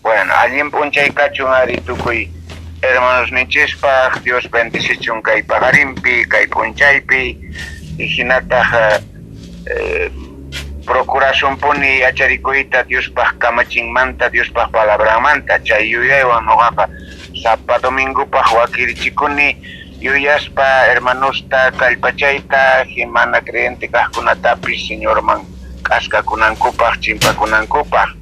Bueno, allin p'unchay kachun ari tukuy hermanosninchispaj, Dios bendicichun kay paqarinpi, kay p'unchaypi, jinataj procurasunpuni yacharikuyta Diospaj kamachinmanta, Diospaj palabranmanta. Chay yuyaywan noqaqa sapa domingopaj wakirichikuni yuyaspa hermanosta kallpachayta, mana creyente kajkunatapis Señorman k'askakunankupaj, chimpakunankupaj.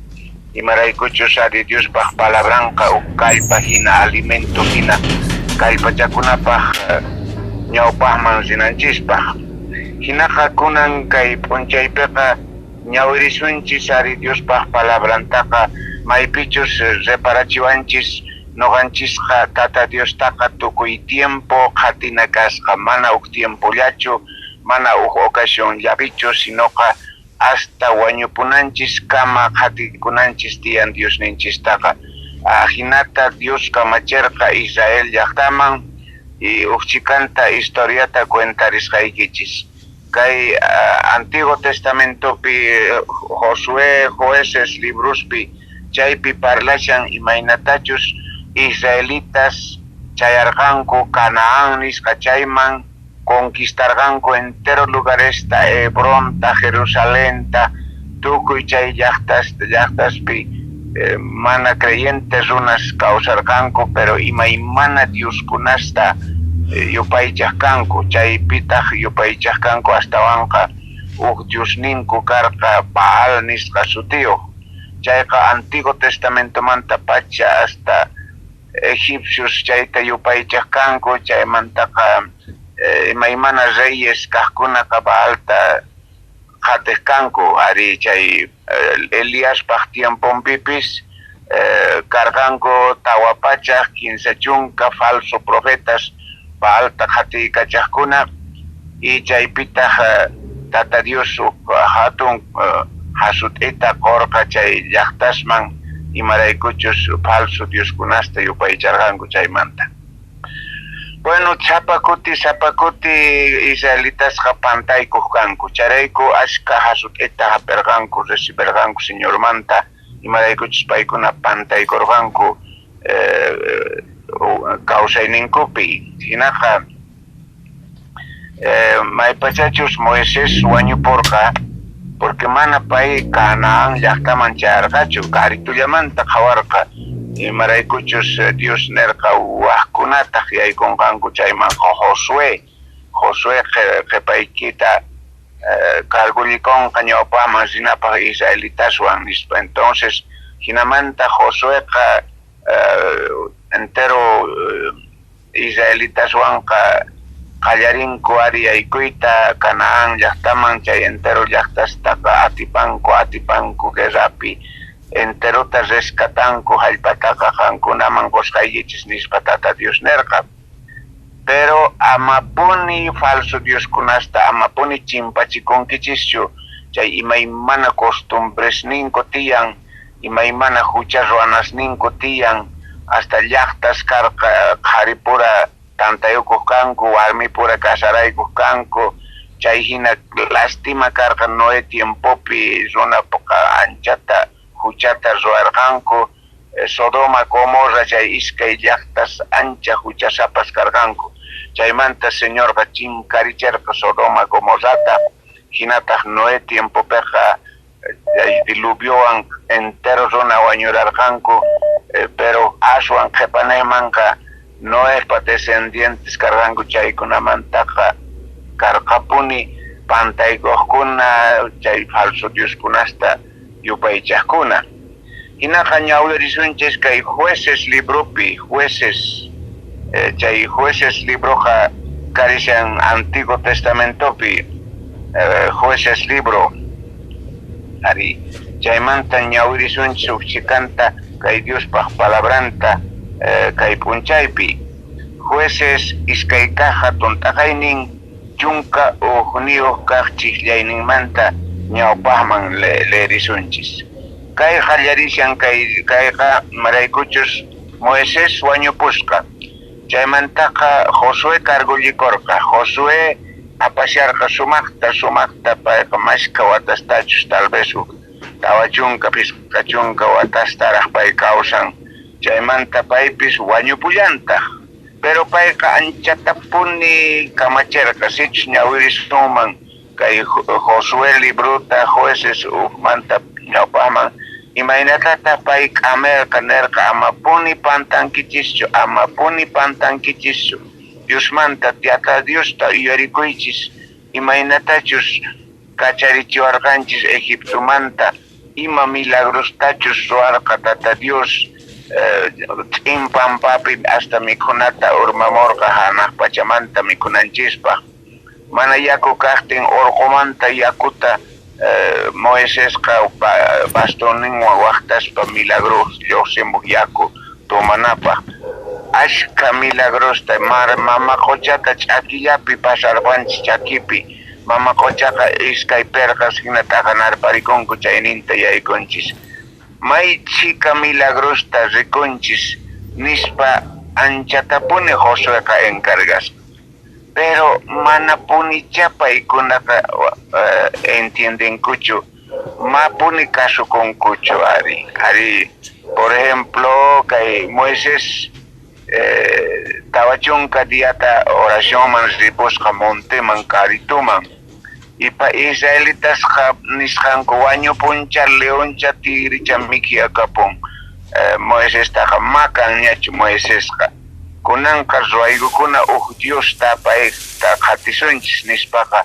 Imaraykuchus ari Diospaj palabranqa uj kallpa jina, alimento jina kallpachakunapaj ñawpajman rinanchispaj. Jinaqa kunan kay p'unchaypeqa ñawirisunchis ari Diospaj palabrantaqa, maypichus reparachiwanchis noqanchisqa Tata Diostaqa tukuy tiempo qhatina kasqa, mana uj tiempollachu, mana uj ocasionllapichu, sinoqa hasta wañupunanchis kama qhatikunanchis tiyan Diosninchistaqa. Ajinata Dios kamacherqa Israel llajtaman, y uj chhikanta historiata cuentarisqaykichis. Kay Antiguo Testamentopi Josué, Jueces librospi chaypi parlashan imaynatachus israelitas chayarqanku Canaán nisqa chayman, conquistarqanku entero lugaresta, Hebronta, Jerusalenta, tukuy chay llajtas llajtaspi mana creyente runas kawsarqanku, pero imaymana dioskunasta yupaychaj kanku, chaypitaj yupaychaj kanku astawanqa uj diosninku karqa Baal nisqa sutiyoj. Chayqa Antiguo Testamentomanta pacha hasta egipcios chayta yupaychaj kanku, chaymantaqa imaymana reyes kajkunaqa Baalta qhatej kanku. Ari chay Eliaspaj tiemponpipis karqanku 430 falso profetas Baalta qhatiykachajkuna, y chaypitaj Tata Dios uj jatun jasut'ita qorqa chay llajtasman, imaraykuchus falso dioskunasta yupaycharqanku chaymanta. Bueno, sapa kuti, sapa kuti israelitasqa pantaykoj kanku, chayrayku ashkha jasut'ita jap'erqanku, reciberqanku Señormanta, imaraykuchus paykuna pantaykorqanku kawsayninkupi. Jinaqa maypachachus Moisés wañuporqa, porque mana pay Canaán llajtaman chayarqachu, karitullamanta qhawarqa, imaraykuchus Dios nerqa wajkunataj yaykonqanku chaymanqa Josué, Josué qhepaykita cargollikonqa ñawpaman rinapaj israelitaswan nispa. Entonces jinamanta Josueqa entero israelitaswanqa qallarinku ari yaykuyta Canaán llajtaman, chay entero llajtastaqa atipanku, atipanku guerrapi, enterota rescatanku, jallp'ataqa qankunaman qosqaykichis nispa Tata Dios nerqa. Pero amapuni falso dioskunasta amapuni chimpachikunkichischu, chay imaymana costumbresninku tiyan, imaymana jucha ruwanasninku tiyan, hasta llajtas karqa qharipura tantayukoj kanku, warmipura casaraykoj kanku, chay jina lastima karqa Noé tiempopi runaqa anchata juchata ruwarqanku. Sodoma, Gomorra chay iskay llajtas ancha juchasapas karqanku. Chaymanta Señorqa chinkaricherqa Sodoma, Gomorrata, jinataj Noé tiempopeqa chay diluviowan entero runa wañurarqanku, pero aswan qhepanejmanqa Noejpa descendientes karqanku chaykunamantaqa karqapuni pantaykojkuna, chay falso dioskunasta yupaychajkuna. Jinaqa ñawirisunchis kay Jueces libropi, Jueces, chay Jueces libroqa karishan Antiguo Testamentopi, Jueces libro. Ari, chaymanta ñawirisunchis uj chhikanta kay Diospaj palabranta kay p'unchaypi. Jueces iskay kaj jatun t'aqaynin 11 kaj chijllayninmanta ñawpajman leerisunchis. Kay qallarishan kayqa imaraykuchus Moisés wañupusqa. Chaymantaqa Josué cargollikorqa. Josué apasharqa sumajta, sumajta, payqa mashkha watastachus tal vez uj 40, 50 watastaraj pay kawsan. Chaymanta paypis wañupullantaj. Pero payqa anchatapuni kamacherqa, sichus ñawirisunman kay Josué librota, jueces ujmanta ñawpajman, imaynatataj pay k'amerqa, nerqa, amapuni pantankichischu, amapuni pantankichischu. Diosmanta, Tata Diosta yuyarikuychis, imaynatachus kacharichiwarqanchis Egiptomanta, ima milagrostachus ruwarqa Tata Dios ch'in pampapi hasta mikhunata urmamorqa janaj pachamanta mikhunanchispaj. Mana yaku kajtin orqomanta yakuta Moisesqa bastonninwan wajtaspa milagros llojsimuj yaku tomanapaj. Ashkha milagrosta mama qochata ch'akillapi pasarqanchis chakipi. Mama qochaqa iskay perqas jina t'aqanarparikunku chayninta yaykunchis. May chhika milagrosta rikunchis nispa anchatapuni Josueqa encargasqa. Pero manapunichá paykunaqa entiendenkuchu, mapuni kasukunkuchu ari. Ari, por ejemplo, kay Moisés 40 diata oracionman ripusqa monteman, karituman. Ipa israelitasqa nisqanku wañupuncha, leoncha, tigricha mikhiyakapun. Moisestaqa makanñachu Moisesqa. Kunanqa ruwaykukuna uj Diosta payta qhatisunchis nispaqa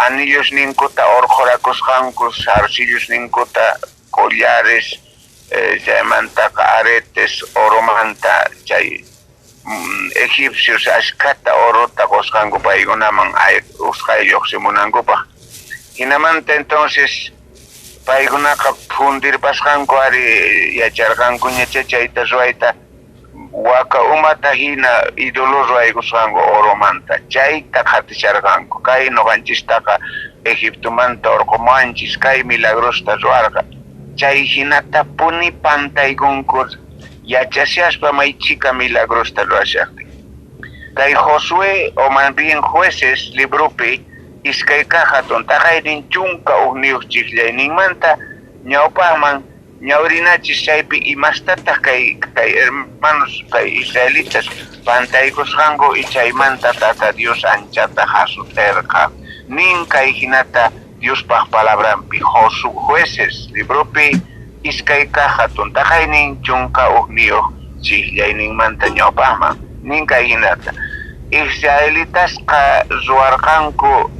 anillosninkuta orqhorakusqanku, zarcillosninkuta, collares, chaymantaqa aretes oromanta, chay egipcios ashkhata orota qosqanku paykunaman usqhay llojsimunankupaj. Jinamanta entonces paykunaqa phundirpasqanku ari yacharqankuñachá chayta ruwayta, waka umata jina ídolo ruwaykusqanku oromanta, chayta qhatisharqanku. Kay noqanchistaqa Egiptomanta orqhomuwanchis, kay milagrosta ruwarqa. Chay jinatapuni pantaykunku yachashaspa may chhika milagrosta ruwashajtin. Kay Josué o más bien Jueces libropi iskay kaj jatun taqaynin 11 chijllayninmanta ñawpajman ñawrinachis chaypi imastataj kay hermanos, kay israelitas pantaykusqanku y chaymanta Tata Dios anchata jasut'erqa. Nin kay jinata Diospaj palabranpi Jueces libropi iskay kaj jatun taqaynin 11 chijllayninmanta ñawpajman. Nin kay jinata: Israelitasqa ruwarqanku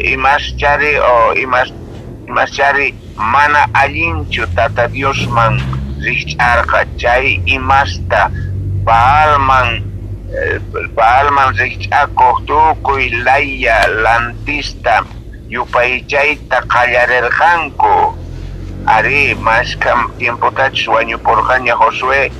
imaschari o imaschari mana allinchu Tata Diosman rijch'arqa, chay imasta Baalman rijch'akoj tukuy laya lantista yupaychayta qallarerqanku. Ari, mashkha tiempotachus wañuporqaña Josué,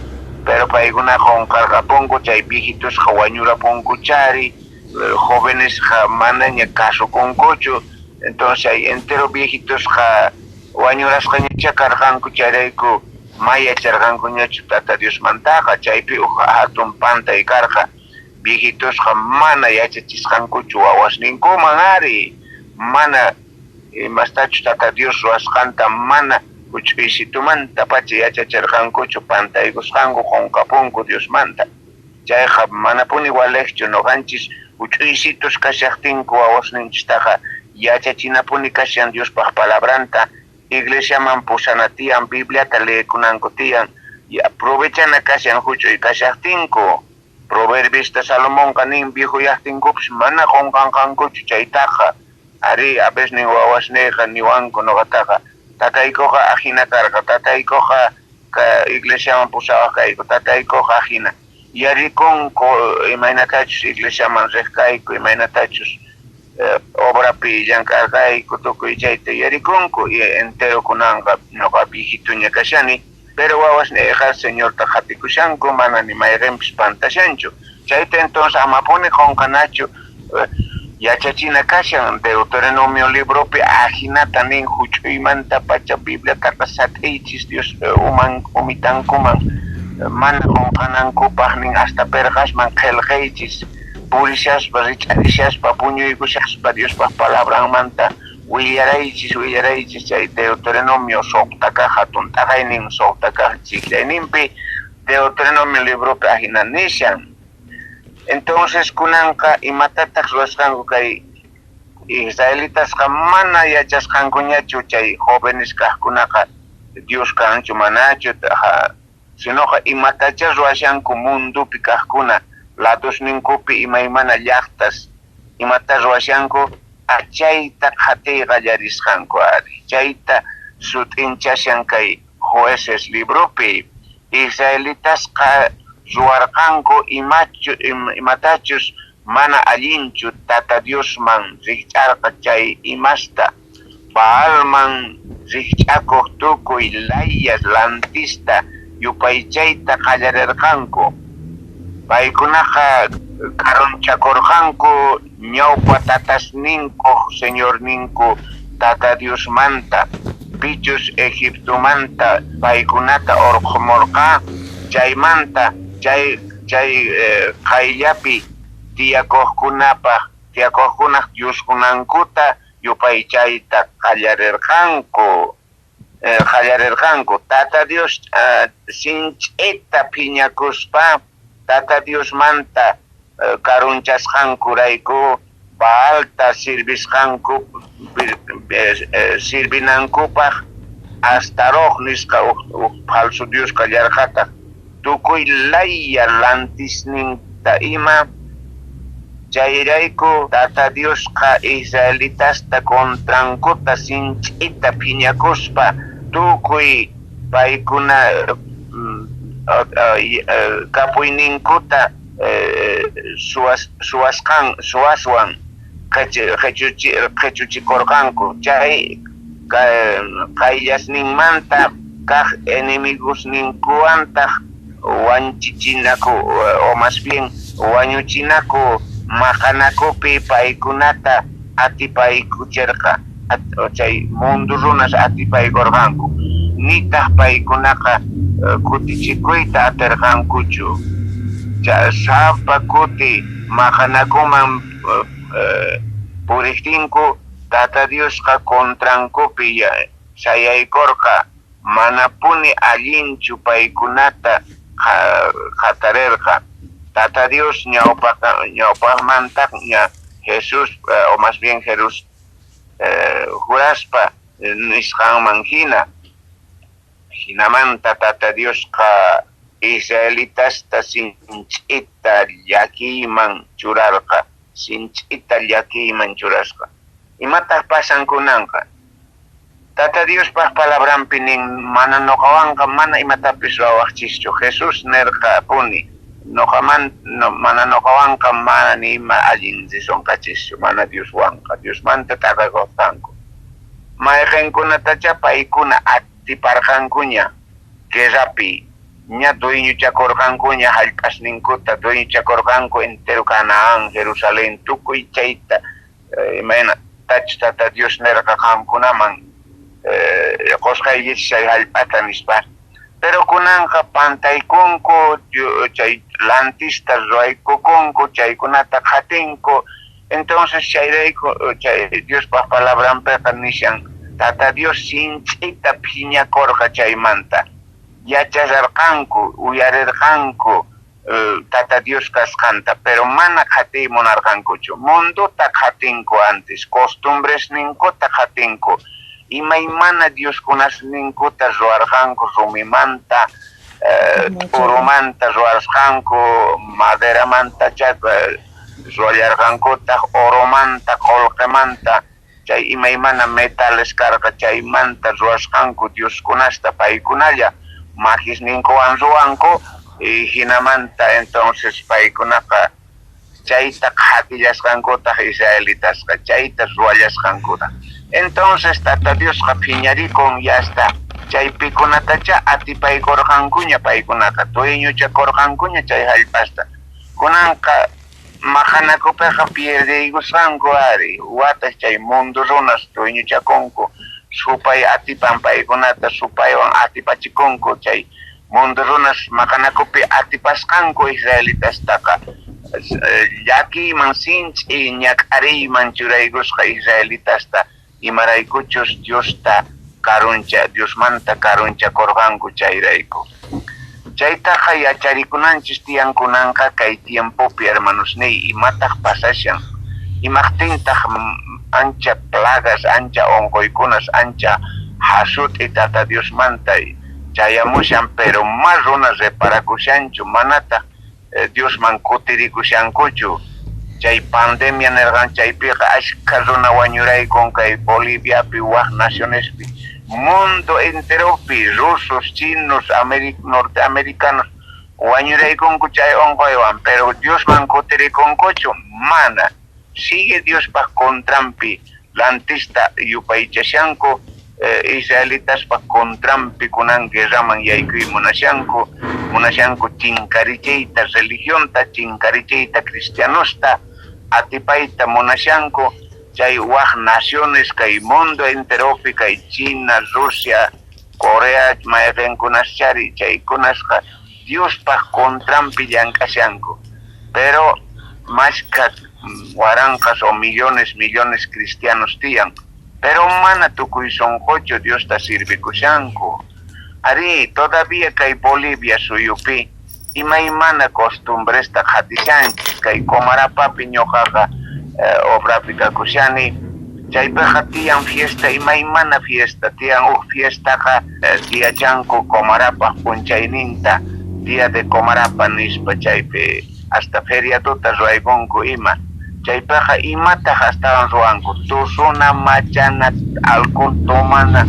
pero paykuna qonqarqapunku, chay viejitusqa wañurapunkuchari, jovenesqa manaña kasukunkuchu. Entonces chay entero viejitusqa wañurasqañachá karqanku, chayrayku ma yacharqankuñachu Tata Diosmantaqa. Chaypi uj jatun pantay karqa. Viejitusqa mana yachachisqankuchu wawasninkuman ari, mana imastachus Tata Dios ruwasqanta mana juch'uysitumanta pacha yachacherqankuchu, pantaykusqanku qonqapunku Diosmanta. Chayqa manapuni walejchu noqanchis juch'uysitus kashajtinku wawasninchistaqa yachachinapuni kashan Diospaj palabranta, iglesiaman pusana tiyan, Bibliata leekunanku tiyan, aprovechana kashan juch'uy kashajtinku. Proverbista Salomonqa nin viejoyajtinkupis mana qonqanqankuchu chaytaqa. Ari, a veces nin wawasneyqa niwanku noqataqa, tataykoqa ajina karqa, tataykoqa iglesiaman pusawaj kayku, tataykoqa ajina. Yarikunku imaynatachus iglesiaman rej kayku, imaynatachus obrapi llank'arqayku, tukuy chayta yarikunku. Y entero kunanqa noqa viejituña kashani, pero wawasneyqa Señorta qhatikushanku, mana ni mayqenpis pantashanchu. Chayta entonces amapuni qonqanachu, yachachina kashan. Deuteronomio libropi ajinata nin juch'uymantapacha Bibliataqa sat'iychis Dios uman umitankuman mana qonqanankupaj nin, hasta perqasman qhelqaychis, purishaspa, rich'arishaspa, puñuykushaspa Diospaj palabranmanta Willaraychis, willaraychis chay Deuteronomio sojta kaj jatun t'aqaynin, sojta kaj chijllayninpi Deuteronomio libropi ajina nishan. Entonces kunanqa imatataj ruwasqanku kay israelitasqa mana yachasqankuñachu chay jóvenes kajkunaqa Dios kanchu manachu, sinoqa imatachá ruwashanku mundopi kajkuna, ladosninkupi imaymana llajtas imata ruwashanku, chayta qhatiy qallarisqanku ari. Chayta sut'inchashan kay Jueces libropi. Israelitasqa ruwarqanku imatachus mana allinchu Tata Diosman rijch'arqa chay imasta, Baalman rijch'akoj tukuy laya lantista yupaychayta qallarerqanku. Paykunaqa karunchakorqanku ñawpa tatasninkoj Señorninku Tata Diosmanta, pichus Egiptomanta paykunata orqhomorqa, chaymanta chay qayllapi tiyakojkunaj dioskunankuta yupaychayta qallarerqanku. Tata Dios sinch'ita phiñakuspa Tata Diosmanta karunchasqankurayku Baalta sirvisqanku sirvinankupaj Astaroj nisqa uj falso dios kallarqataj tukuy laya lantisninta ima. Chayrayku Tata Diosqa israelitasta contrankuta sinch'ita phiñakuspa tukuy paykuna kapuyninkuta suwaswan qhechuchikorqanku. Chay qayllasninmanta kaj enemigosninkuwantaj wanchichinaku, o más bien wañuchinaku maqanakupi paykunata atipaykucherqa. Chay mundo runas atipaykorqanku, nitaj paykunaqa kutichikuyta aterqankuchu. Sapa kuti maqanakuman purejtinku Tata Diosqa contrankupi sayaykorqa, manapuni allinchu paykunata qatarerqa. Tata Dios ñawpajmantaña Jesús, o más bien Jesús juraspa nisqanman jina. Jinamanta Tata Diosqa israelitasta sinch'ita llakiyman churarqa, sinch'ita llakiyman churasqa. Imataj pasan kunanqa? Tata Diospaj palabranpi nin, mana noqawanqa mana imatapis ruwawajchischu. Jesús nerqapuni, mana noqawanqa mana ni ima allin risonqachischu, mana Dioswanqa, Diosmanta t'aqakorqanku. Mayqenkunatachá paykuna atiparqankuña guerrapi, ña dueñochakorqankuña jallp'asninkuta, dueñochakorqanku entero Canaán, Jerusalén, tukuy chayta imaynatachus Tata Dios nerqa qankunaman qosqaykichis chay jallp'ata nispa. Pero kunanqa pantaykunku, chay lantista ruwaykukunku, chaykunata qhatinku. Entonces chayrayku chay Diospaj palabranpeqa nishan Tata Dios sinch'ita phiñakorqa chaymanta. Yacharqanku, uyarerqanku Tata Dios kasqanta, pero mana qhatiy munarqankuchu. Mundota qhatinku antes, costumbresninkuta qhatinku, imaymana dioskunasninkuta ruwarqanku rumimanta, t'urumanta ruwasqanku, maderamantachá ruwallarqankutaj, oromanta, qolqemanta, chay imaymana metales karqa chaymanta ruwasqanku dioskunasta paykunalla makisninkuwan ruwanku. Y jinamanta entonces paykunaqa chayta qhatillasqankutaj israelitasqa, chayta ruwallasqankuta. Entonces Tata Diosqa phiñarikun ya está. Chay pikunatachá atipaykorqankuña paykunaqa, dueñochakorqankuña chay jallp'asta. Kunanqa maqanakupeqa pierdeykusqanku ari, wataj chay mundo runas dueñochakunku, supay atipan paykunata, supaywan atipachikunku chay mundo runas maqanakupi atipasqanku israelitastaqa llakiyman sinch'i ñak'ariyman churaykusqa israelitasta. Imaraykuchus Diosta karuncha, Diosmanta karunchakorqanku chayrayku. Chaytaqa yacharikunanchis tiyan kunanqa kay tiempopi, hermanosniy, imataj pasashan, imajtintaj ancha plagas, ancha onqoykunas, ancha jasut'i Tata Diosmanta chayamushan, pero ma runas reparakushanchu, manataj Diosman kutirikushankuchu. Chay pandemia nerqan chaypiqa ashkha runa wañuraykun kay Boliviapi, waj nacionespi, mundo enteropi, rusos, chinos, norteamericanos wañuraykunku chay onqoywan, pero Diosman kutirikunkuchu? Mana. Sigue Diospaj contranpi lantista yupaychashanku, israelitaspa contranpi kunan guerraman yaykuy munashanku, munashanku chinkarichiyta religionta, chinkarichiyta cristianosta, atipayta munashanku chay waj naciones kay mundo enteropi, kay China, Rusia, Corea, mayqenkunaschari, chaykunasqa Diospaj contranpi llank'ashanku. Pero mashkha waranqas o millones, millones cristianos tiyan, pero mana tukuy sonqochu Diosta sirvikushanku. Arí, todavía kay Bolivia suyupi imaymana costumbresta qhatishanchis. Kay Comarapapi ñoqaqa obrapi kakushani, chaypiqa tiyan fiesta, imaymana fiesta tiyan. Uj fiestaqa tiyachanku Comarapaj p'unchayninta, Día de Comarapa nispa, chaypi hasta feriadota ruwaykunku ima. Chaypiqa imataj astawan ruwanku? Tusuna, machana, alcohol tomana,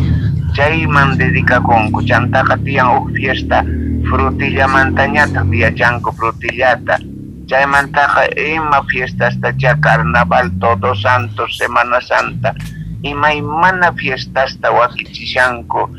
chayman dedicakunku. Chantaqa tiyan uj fiesta frutillamantañataj tiyachanku frutillata. Chaymantaqa ima fiestastachá, Carnaval, Todos Santos, Semana Santa, imaymana fiestasta wakichishanku,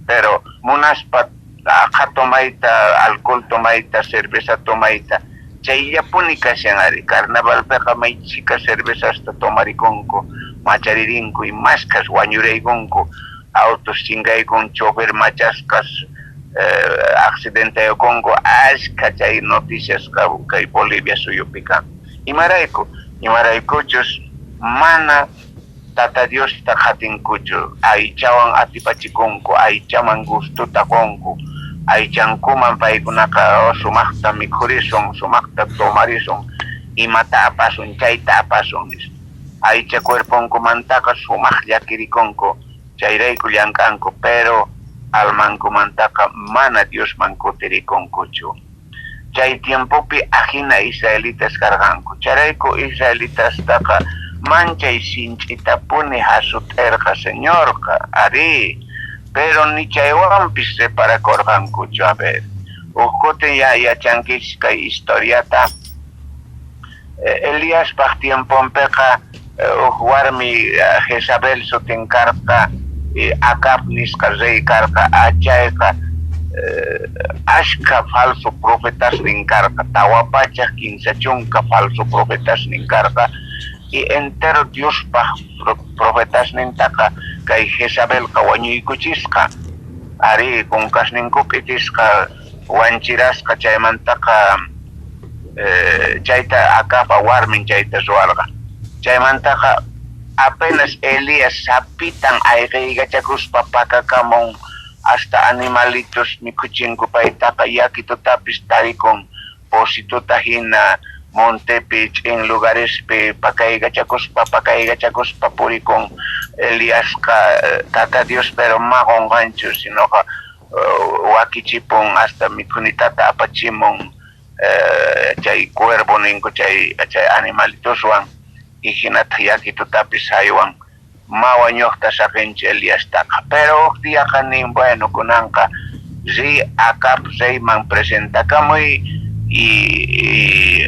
pero munaspa aqha tomayta, alcohol tomayta, cerveza tomayta, chayllapuni kashan ari. Carnavalpeqa may chhika cervezasta tomarikunku, macharirinku y mashkhas wañuraykunku, autos chinkaykun, chofer machasqas accidentayukunku, ashkha chay noticiasqa kay Bolivia suyupi kan. Imarayku? Imaraykuchus mana Tata Diosta qhatinkuchu, aychawan atipachikunku, aychaman gustota qonku, aychankuman paykunaqa sumajta mikhurisun, sumajta tomarisun, imata apasun, chayta apasun nispa. Aycha cuerponkumantaqa sumaj llakirikunku, chayrayku llank'anku, pero almankumantaqa mana Diosman kutirikunkuchu. Chay tiempopi ajina israelitas karqanku. Chayrayku israelitastaqa manchay sinch'itapuni jasut'erqa Señorqa, arí, pero ni chaywanpis reparakorqankuchu. A ver, uj kutin ya yachankichis kay historiata. Eliaspaj tiemponpeqa uj warmi Jezabel sutin karqa, Acab nisqa rey karqa, chayqa ashkha falso profetasnin karqa, 430 falso profetasnin karqa, y entero Diospaj profetasnintaqa kay Jezabelqa wañuykuchisqa, arí, kunkasninku p'itisqa, wanchirasqa, chaymantaqa chayta Acabpa warmin chayta ruwarqa. Chaymantaqa apenas Elías sapitan ayqeykachakuspa pakakamun, hasta animalitos mikhuchinku paytaqa, yakitutapis tarikun pocitota jina montepi ch'in lugarespi pakaykachakuspa pakaykachakuspa purikun Eliasqa. Tata Dios pero ma qonqanchu, sinoqa wakichipun, hasta mikhunitata apachimun chay cuervo ninku chay animalitoswan, y jinataj yakitutapis jaywan. Ma wañojta saqenchu Eliastaqa. Pero uj diaqa nin, bueno, kunanqa riy Acab reyman presentakamuy y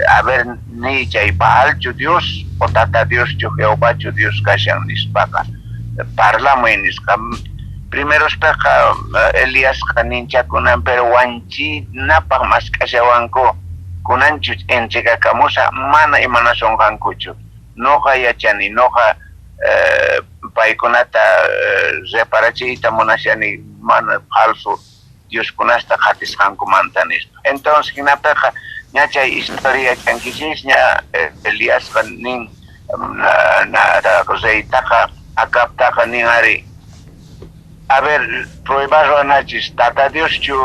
a ver niy chay Baalchu Dios o Tata Dioschu, Jehovachu Dios kashan nispaqa parlamuy nisqa. Primerospeqa Eliasqa ninchakunan, pero wanchinapaj mask'ashawanku, kunanchu entregakamusaj, mana imanasonqankuchu. Noqa yachani, noqa paykunata reparachiyta munashani mana falso dioskunasta qhatisqankumanta nispa. Entonces jinapeqa ña chay historia yachankichisña, Eliasqa nin Reytaqa Acabtaqa nin ari, a ver, prueba ruwanachis, Tata Dioschu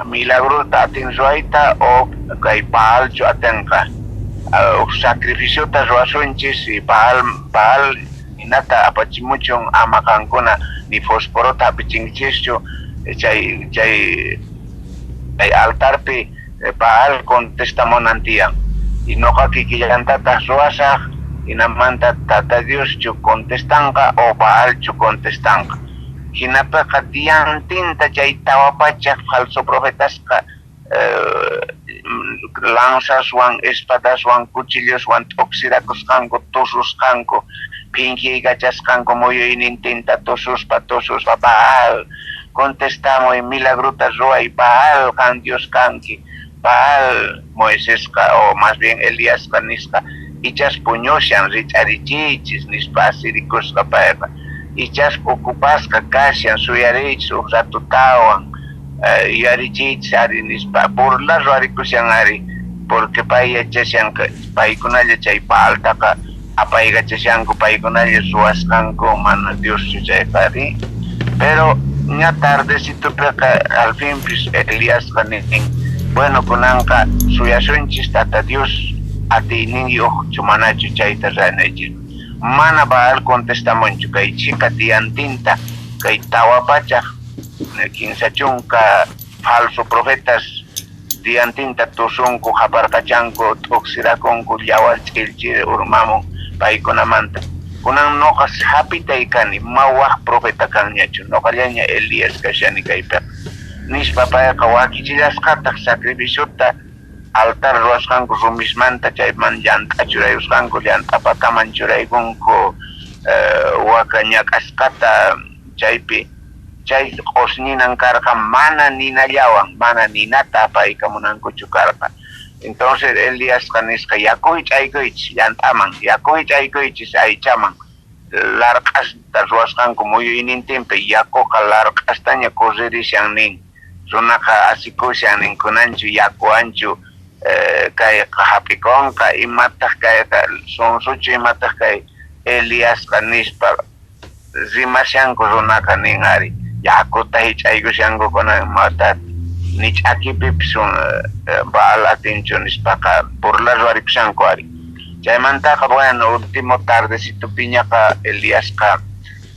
milagrota atin ruwayta o kay Baalchu atenqa. Uj sacrificiota ruwasunchis y Baal, Baal ninata apachimuchun, ama qankuna ni fosforota hap'ichinkichischu chay chay chay altarpi Baal contestamunan tiyan. Y noqa kikillantataj ruwasaj, jinamanta Tata Dioschu contestanqa o Baalchu contestanqa. Jinapeqa diantinta chay 400 falso profetasqa lanzaswan, espadaswan, cuchilloswan t'uksirakusqanku, tususqanku, phinkiykachasqanku muyuynintinta tususpa, tususpa, Baal, contestamuy, milagrota ruway, Baal, qan Dios kanki, Baal. Moisesqa o más bien Eliasqa nisqa, ichas puñushan, rich'arichiychis, nispa asirikusqa payqa. Ichas ocupasqa kashan, suyariychis uj ratotawan, yuyarichiychis ari, nispa. Burla ruwarikushan ari, porque pay yachashan paykunalla chay Baaltaqa apaykachashanku, paykunalla ruwasqanku, mana Dioschu chayqa ari. Pero ña tardecitopeqa al finpis Eliasqa nin, bueno, kunanqa suyasunchis Tata Dios atiyninyojchu manachu chayta ruwanaychis. Mana Baal contestamunchu kay chhika diantinta, kay 430 falso profetas diantinta tusunku, qhaparqachanku, t'uksirakunku, yawar ch'illchiri urmamun paykunamanta. Kunan noqa sapitay kani, ma waj profeta kanñachu, noqallaña Elías kashani kaypiqa, nispa payqa wakichillasqataj sacrificiota altar ruwasqanku rumismanta, chayman llant'a churayusqanku, llant'a pataman churaykunku waka ñak'asqata chaypi. Chay q'osñinan karqa mana ninallawan, mana ninata apaykamunankuchu karqa. Entonces Eliasqa nisqa, yaku jich'aykuychis llant'aman, yaku jich'aykuychis aychaman. Larq'asta ruwasqanku muyuynintinpi yakoqa larq'astaña correrishan nin. Runaqa asikushan nin, kunanchu yakuwanchu kayqa jap'ikonqa, imataj kayqa sonsochu, imataj kay Eliasqa nispa rimashanku runaqa nin ari, yakuta jich'aykushanku kunan mata ni ch'akipipis Baal atinchu nispaqa burla ruwarikushanku ari. Chaymantaqa bueno, último tardecitopiñaqa Eliasqa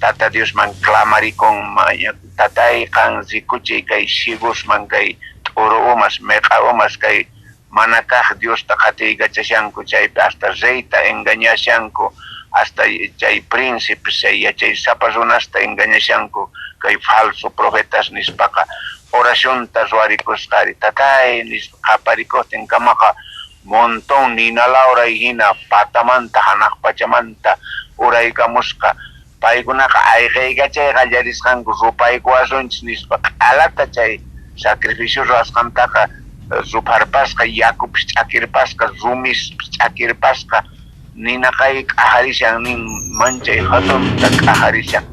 Tata Diosman clamarikun, Tatay, qan rikuchiy kay cigosman, kay t'uru umas, meq'a umas, kay mana kaj Diosta qhatiykachashanku chaypi, hasta reyta engañashanku, hasta chay príncipes, chay yachaysapa runasta engañashanku, kay falso profetas nispaqa oracionta ruwarikusqa ari, Tatay, nispa qhaparikojtin kamaqa montón nina lawray jina patamanta janaj pachamanta uraykamusqa. Paykunaqa ayqeykachay qallarisqanku, rupaykuwasunchis nispa, q'alata chay sacrificio ruwasqantaqa rupharpasqa, yakupis ch'akirpasqa, rumispis ch'akirpasqa, ninaqay k'ajarishan nin, manchay jatunta k'ajarishan.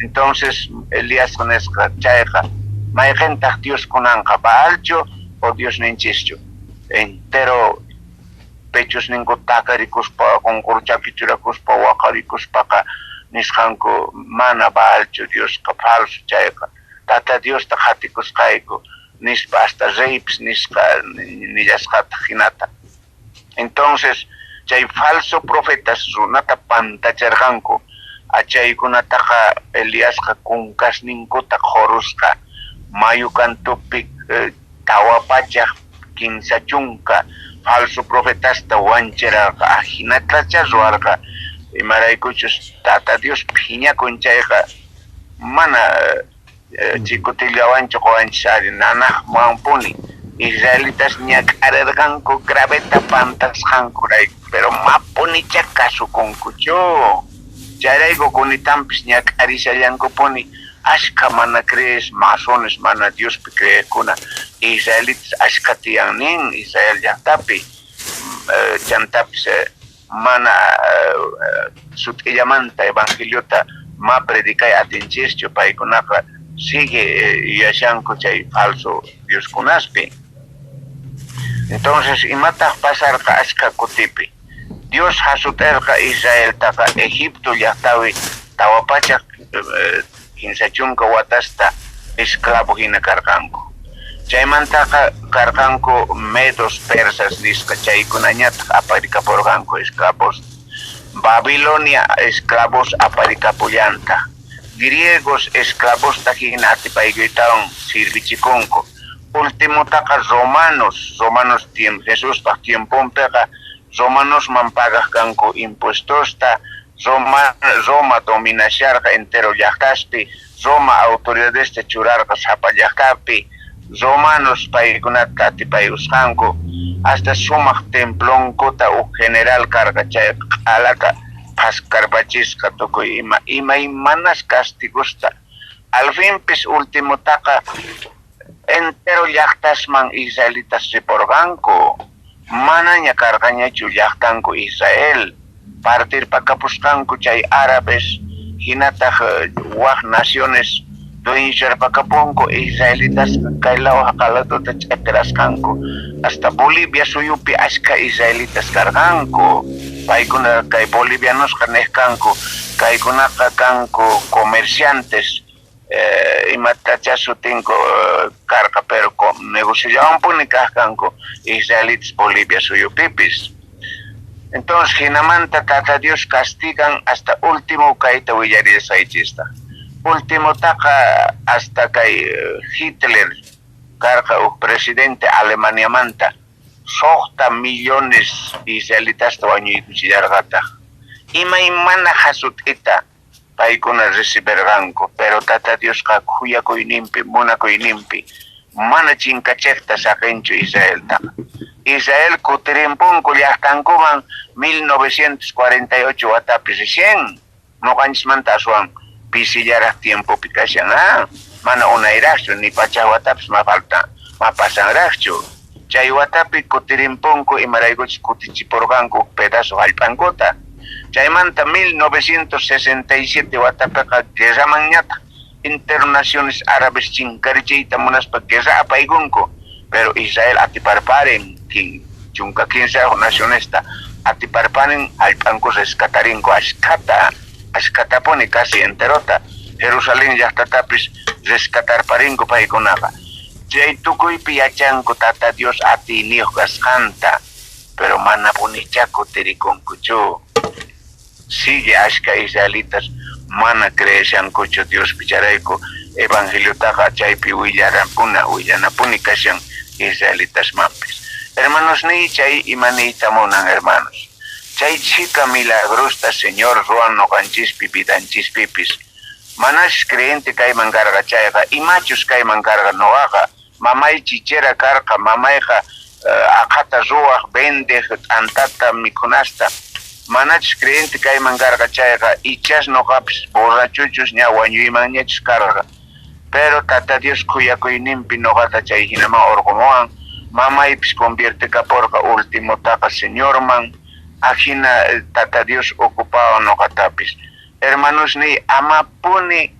Entonces Eliasqa nisqa, chayqa, mayqentaj Dios kunanqa, Baalchu o Diosninchischu? Entero pechosninku takarikuspa, qonqorchapi churakuspa, waqarikuspaqa nisqanku, mana Baalchu Diosqa, falso chayqa, Tata Diosta qhatikusqayku, nispa, hasta reypis nisqa, nillasqataj jinata. Entonces chay falso profetas runata pantacharqanku, achaykunataqa Eliasqa kunkasninkuta qhorusqa, mayu kantupi 430 falso profetasta wancherarqa, ajinatachá ruwarqa, imaraykuchus Tata Dios phiñakun chayqa mana chikutillawanchu qowanchis ari, nanajmanpuni. Israelitas ñak'arerqanku graveta pantasqankurayku, pero mapunichá kasukunkuchu. Chayrayku kunitanpis ñak'arishallankupuni ashkha mana crees, masones, mana Diospi creejkuna, israelitas ashkha tiyan nin Israel llajtapi, chantapis mana sut'illamanta evangeliota ma predicay atinchischu, paykunaqa sigue yuyashanku chay falso dioskunaspi. Entonces, imataj pasarqa ashkha kutipi? Dios jasut'erqa Israeltaqa Egipto llajtapi 430 watasta esclavo jina karqanku. Chaymantaqa karqanku medos, persas nisqa, chaykunañataj aparikaporqanku esclavos. Babilonia esclavos aparikapullantaj. Griegos esclavosta jina atipaykuytawan sirvichikunku. Ultimotaqa romanos, romanos Jesuspaj tiemponpeqa romanosman pagaj kanku impuestosta, Roma dominasharqa entero llajtaspi, Roma autoridadesta churarqa sapa llajtapi, romanos paykunata atipaykusqanku, hasta sumaj templonkuta uj general karqa chay q'alata phaskarpachisqa tukuy ima imaymanas castigosta. Al finpis ultimotaqa entero llajtasman israelitas riporqanku, manaña karqañachu llajtanku Israel, partirpakapusqanku chay árabes jinataj waj naciones dueñocharpakapunku, israelitasqa kay law jaqay ladota ch'eqerasqanku, hasta Bolivia suyupi ashkha israelitas karqanku, paykuna kay bolivianosqa nej kanku, kaykunaqa kanku comerciantes, imatachá sutinku karqa, pero negociollawanpuni kaj kanku israelitas Bolivia suyupipis. Entonces jinamanta Tata Dios castigan hasta último kayta willarisqaychista. Ultimotaqa hasta kay Hitler karqa uj presidente Alemaniamanta, 6 millones israelitasta wañuykuchillarqataj. Imaymana jasut'ita paykuna reciberqanku, pero Tata Diosqa khuyakuyninpi, munakuyninpi mana chinkachejta saqenchu Israeltaqa. Israel kutirimpunku llajtankuman 1948 watapi recién, noqanchismanta aswan pisillaraj tiempopi kashan, mana unayrajchu, ni pachaj watapis ma falta, ma pasanrajchu. Chay watapi kutirimpunku imaraykuchus kutichiporqanku pedazo jallp'ankuta. Chaymanta 1967 watapiqa guerramanñataj internaciones árabes chinkarichiyta munaspa guerra apaykunku, pero Israel atiparparen 13 nacionesta atiparparen, jallp'anku rescatarinku ashkhata, ashkhatapuni casi enterota, Jerusalén llajtatapis rescatarparinku paykunaqa. Chay tukuypi yachanku Tata Dios atiyniyoj kasqanta, pero manapunichá kutirikunkuchu. Sigue ashkha israelitas mana creeshankuchu Diospi, chayrayku evangeliotaqa chaypi willanapuni kashan israelitasmanpis. Hermanosniy, chay ima niyta munan, hermanos? Chay chhika milagrosta Señor ruwan noqanchispi vidanchispipis. Manachus creyente kayman karqa chayqa, imachus kayman karqa noqaqa, mamay chichera karqa, mamayqa aqhata ruwaj, vendej t'antata, mikhunasta. Manachus creyente kayman karqa chayqa, ichas noqapis borrachuchus ña wañuymanñachus karqa. Pero Tata Dios khuyakuyninpi noqata chay jinaman orqomuwan, mamaypis conviertekaporqa ultimotaqa Señorman, ajina Tata Dios ocupawan noqatapis. Hermanosniy, amapuni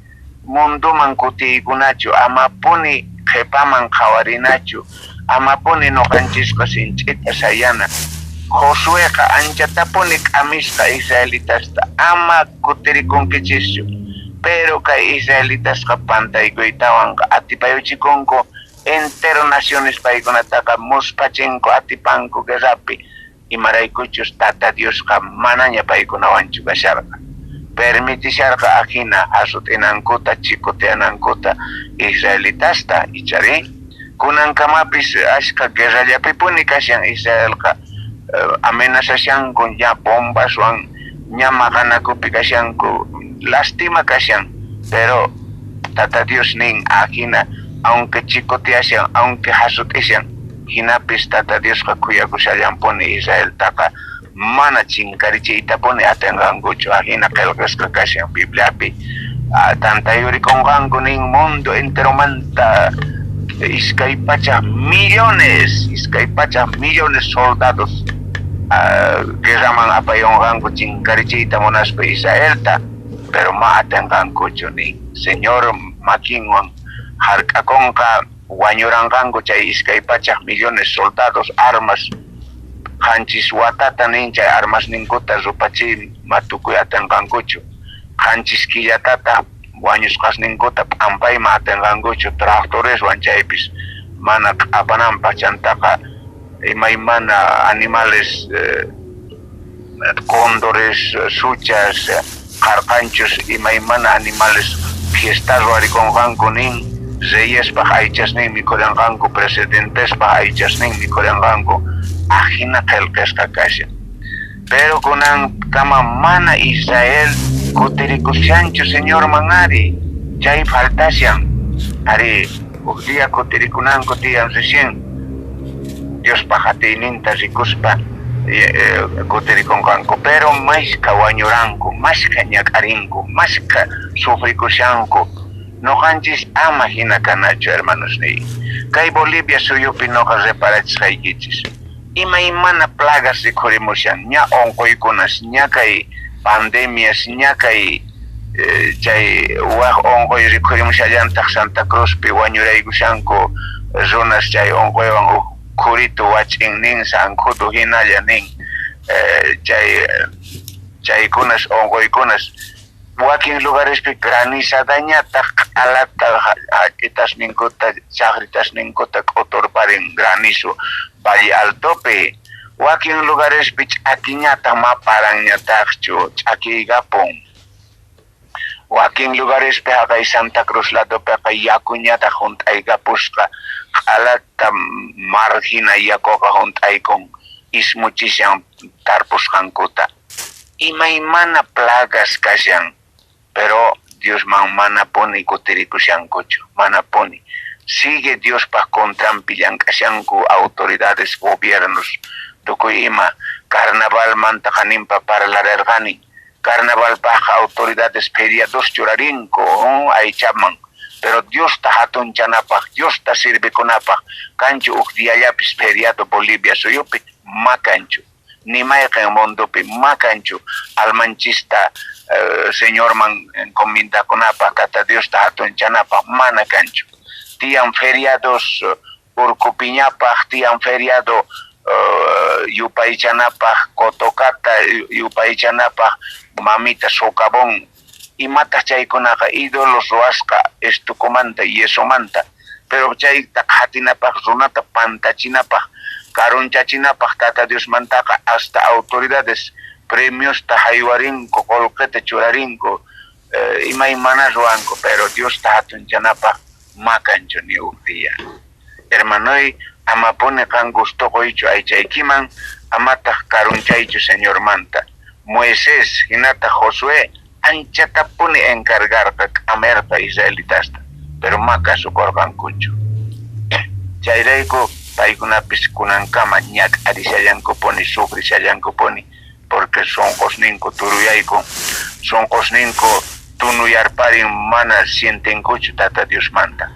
mundoman kutiykunachu, amapuni qhepaman qhawarinachu, amapuni noqanchisqa sinch'ita sayana. Josueqa anchatapuni k'amisqa israelitasta, ama kutirikunkichishchu. Pero kay israelitasqa pantaykuytawanqa atipayuchikunku, entero naciones paykunataqa musphachinku, atipanku guerrapi, imaraykuchus Tata Diosqa manaña paykunawanchu kasharqa. Permitisharqa ajina jasut'inankuta, chikoteanankuta israelitasta, icharí? Kunankamapis ashkha guerrallapipuni kashan Israelqa, amenazashanku ña bombaswan, ña maqanakupi kashanku, lastima kashan, pero Tata Dios nin ajina, aunque chikoteashan, aunque jasut'ishan, jinapis Tata Diosqa khuyakushallanpuni Israeltaqa, mana chinkarichiytapuni atenqankuchu, ajina qhelqasqa kashan Bibliapi. Tantayurikonqanku nin mundo enteromanta 200 millones, 200 millones soldados guerraman apayonqanku chinkarichiyta munaspa Israelta, pero ma atenqankuchu nin. Señor makinwan jark'akonqa, wañuranqanku chay 200 millones soldados, armas. Qanchis watata nin chay armasninkuta rupachiy ma tukuy atenqankuchu. Qanchis killatataj wañusqasninkuta p'ampayman atenqankuchu tractoreswan chaypis mana q'apananpaj. Chantaqa imaymana animales, cóndores, suchas, qarqanchus, imaymana animales fiesta ruwarikonqanku nin. Reyespaj aychasnin mikhurenqanku, presidentespaj aychasnin mikhurenqanku. Ajina qhelqesqa kashan. Pero kunankama mana Israel kutirikushanchu Señorman ari, chay faltashan. Arí, uj día kutirikunanku tiyan recién Diospaj atiyninta rikuspa kutirikonqanku. Pero mashkha wañuranku, mashkha ñak'arinku, mashkha sufrikushanku. Noqanchis ama jina kanachu, hermanosniy. Kay Bolivia suyupi noqa reparachisqaykichis. Imaymana plagas rikhurimushan, ña onqoykunas, ña kay pandemias, ña kay chay waj onqoy rikhurimushallantaj Santa Cruzpi wañuraykushanku runas chay onqoywan uj khuritu wach'in nin, sankhutu jinalla nin, chay chaykunas onqoykunas. Wakin lugarespi granizadañataj q'alata jallp'itasninkuta, chajritasninkuta k'uturparin granizo Valle Altopi. Wakin lugarespi ch'akiñataj ma paranñatajchu, ch'akiykapun. Wakin lugarespi jaqay Santa Cruz ladopeqa yakuñataj junt'aykapusqa, q'alata mar jina yakoqa junt'aykun, ismuchishan tarpusqankuta. Imaymana plagas kashan, pero Diosman manapuni kutirikushankuchu, manapuni. Sigue Diospaj contranpi llank'ashanku autoridades, gobiernos, tukuy ima. Carnavalmanta qaninpa parlarerqani. Carnavalpajqa autoridades feriados churarinku aychaman, pero Diosta jatunchanapaj, Diosta sirvikunapaj kanchu uj diallapis feriado Bolivia suyupi? Ma kanchu. Ni mayqen mundopi ma kanchu almanchista Señorman encomendakunapaj, Tata Diosta jatunchanapaj mana kanchu. Tiyan feriados urkupiñapaj, tiyan feriado yupaychanapaj, Cotocata yupaychanapaj, mamita socavón. Imataj chaykunaqa? Ídolos ruwasqa estucomanta, yesomanta. Pero chayta qhatinapaj, runata pantachinapaj, karunchachinapaj Tata Diosmantaqa hasta autoridades premiosta jaywarinku, qolqeta churarinku, imaymana ruwanku, pero Diosta jatunchanapaj ma kanchu ni uj día. Hermanoy, amapuni qan gusto qoychu aychaykiman, amataj karunchaychu Señormanta. Moisés jinataj Josué anchatapuni encargarqa, k'amerqa israelitasta, pero ma kasukorqankuchu. Chayrayku paykunapis kunankama ñak'arishallankupuni, sufrishallankupuni, porque sonqosninku turuyaykun, sonqosninku tunuyarparin, mana sientenkuchu Tata Diosmanta.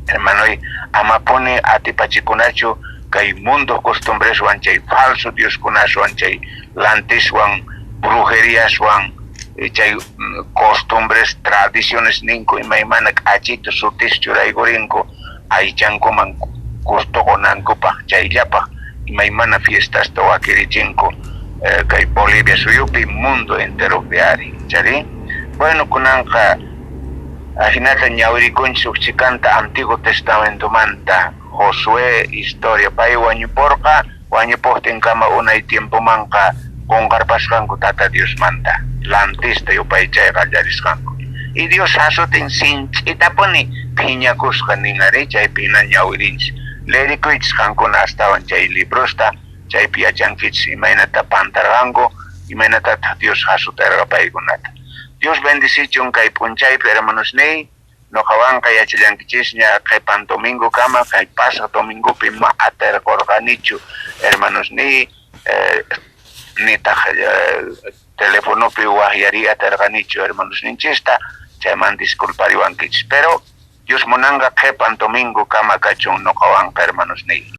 Hermanoy, amapuni atipachikunachu kay mundo costumbreswan, chay falso dioskunaswan, chay lantiswan, brujeriaswan, chay costumbres, tradiciones ninku, imaymana k'achitu sutis churaykurinku aychankuman gusto qonankupaj, chayllapaj imaymana fiestasta wakirichinku kay Bolivia suyupi, mundo enteropi ari, chari. Bueno, kunanqa ajinata ñawirikunchis uj chhikanta Antiguo Testamentomanta Josué historia. Pay wañuporqa, wañupojtinkama unay tiempomanqa qonqarpasqanku Tata Diosmanta, lantista yupaychay qallarisqanku. Y Dios jasutin sinch'itapuni phiñakusqa nin ari, chaypi jina ñawirinchis. Leerikuychis qankuna astawan chay librosta, chaypi yachankichis imaynata pantarqanku, imaynatataj Dios jasuterqa paykunata. Dios bendicichun kay p'unchaypi, hermanosniy. Noqawanqa yachallankichisña qhepan domingokama, kay pasaj domingopi ma aterqorqanichu, hermanosniy, nitaj telefonopi wajyariy aterqanichu hermanosninchista, chayman disculpariwankichis. Pero Dios munanqa qhepan domingokama kachun noqawanqa, hermanosniy.